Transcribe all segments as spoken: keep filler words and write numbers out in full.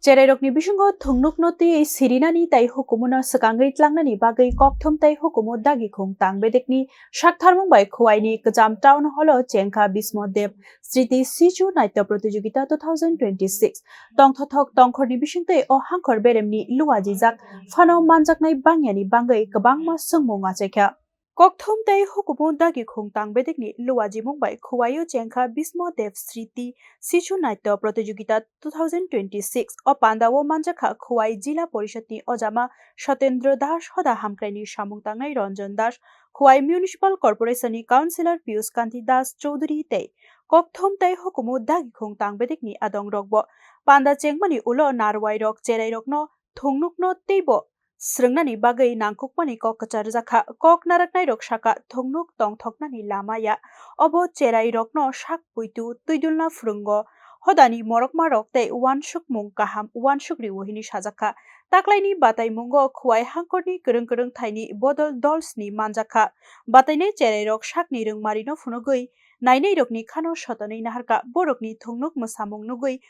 Cherairokni bisingo thungnukno twiwi sirinani tei hukumuno swkangwi tlangnani bagwi kokthum tei hukumu dagikhung tang bedekni saktharmung bai Khowai ni Kwcham Town Hall o chengkha Bismo Dev Sriti Sichu Naitya Protijogita two thousand twenty-six. Tongthothok tongkhorni bisingtwi o hangkhor beremni luajijak phano manjaknai bangyani bagwi kwbangma swngmung achaikha. Kokthum tei hukumu dagikhung tang bedekni luajimung bai Khowai o chengkha Bismo Dev Sriti Sichu Naitya Protijogita two thousand twenty-six. O pandao manjakha Khowai Jila Porishad ni ojama Satendra Das, hoda hamkraini samung tangnai Ranjan Das, Khowai Municipal Corporation ni Councillor Piyush Kanti Das Chowdhury tei kokthum tei hukumu dagikhung tang bedekni adongrokbo. Panda chengmani ulo narwai rok cherai rokno thungnukno teibo srwngnani bagwi nangkukmani kok kwcharjakha. Kok naraknairok sakha, thungnuk tongthoknani lama ya. Obo cherai rokno sak puitu twidulna phwrwngo. Hodani morokma rok tei uansukmung kaham uansuk rio hwnwi sajakha. Taklaini bataimungo Khowai hangkorni kwrwng kwrwng thaini bodol dolsni manjakha. Batainai cherai rok sakni rwngmarino phunugwi nainairokni khano sotonwi naharkha. Borokni thungnuk mwsamung nugwi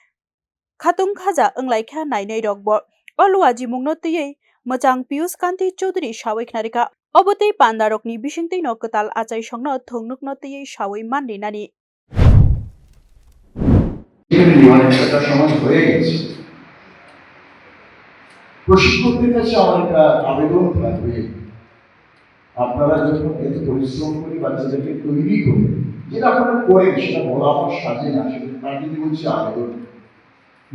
khatung khaja wnglaikha nainairokbo. O luajimungno twiwi mwchang Piyush Kanti Chowdhury sawi khnarikha. Obo tei pandarokni bisingtwino kwtal achaisongno thungnukno twiwi sawi manrinani. এমনি অনেক একটা সময় হয়ে গেছে। প্রশিক্ষকদের কাছে আমার একটা আবেদন থাকবে, আপনারা যখন এত পরিশ্রম করে বাচ্চাদেরকে তৈরি করে, যেটা আপনারা করেন সেটা বলা আমার সাজে না, সেটা তার জন্য বলছি আবেদন।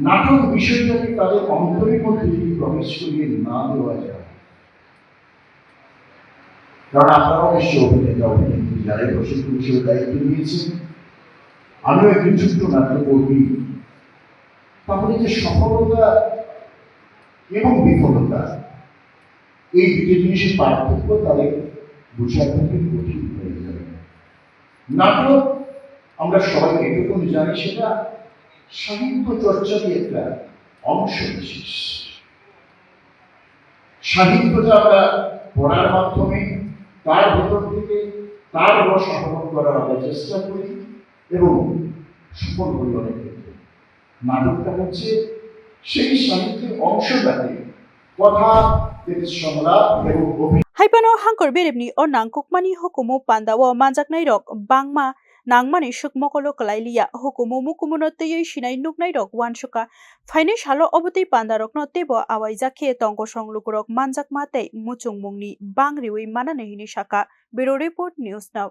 নাটক বিষয়টাকে তাদের অন্তরের মধ্যে যদি প্রবেশ করিয়ে না দেওয়া যায়, কারণ আপনারাও নিশ্চয় অভিনেতা, অভিনেত্রী, যারাই প্রশিক্ষণ হিসেবে দায়িত্ব নিয়েছেন, আমিও একজন ছোট্ট নাট্যকর্মী, তাহলে যে সফলতা এবং বিফলতা, এই দুটো জিনিসের পার্থক্য তাদের বোঝার পক্ষে কঠিন হয়ে যাবে। নাটক আমরা সবাই এটুকুন জানি, সেটা সাহিত্য চর্চারই একটা অংশ বিশেষ। সাহিত্যটা আমরা পড়ার মাধ্যমে তার ভেতর থেকে তার রস আহরণ করার আমরা চেষ্টা করি এবং সফল হই অনেক ক্ষেত্রে। নাটকটা হচ্ছে সেই সাহিত্যের অংশ যাতে কথা, তেমনি সংলাপ এবং অভিনয়। Hai phano hangkor beremni o nangkukmani hukumu pandao manjaknairok bangma nangmani swk mokolo kwlai liya. Hukumu mukumuno twiwi sinai nuknairok uansukha. Phainai salo obotwi pandarokno teibo awaijak khe tongkosong lukurok manjakma tei muchungmungni bang riwi manani hwnwi sakha. Bureau Report, News Now.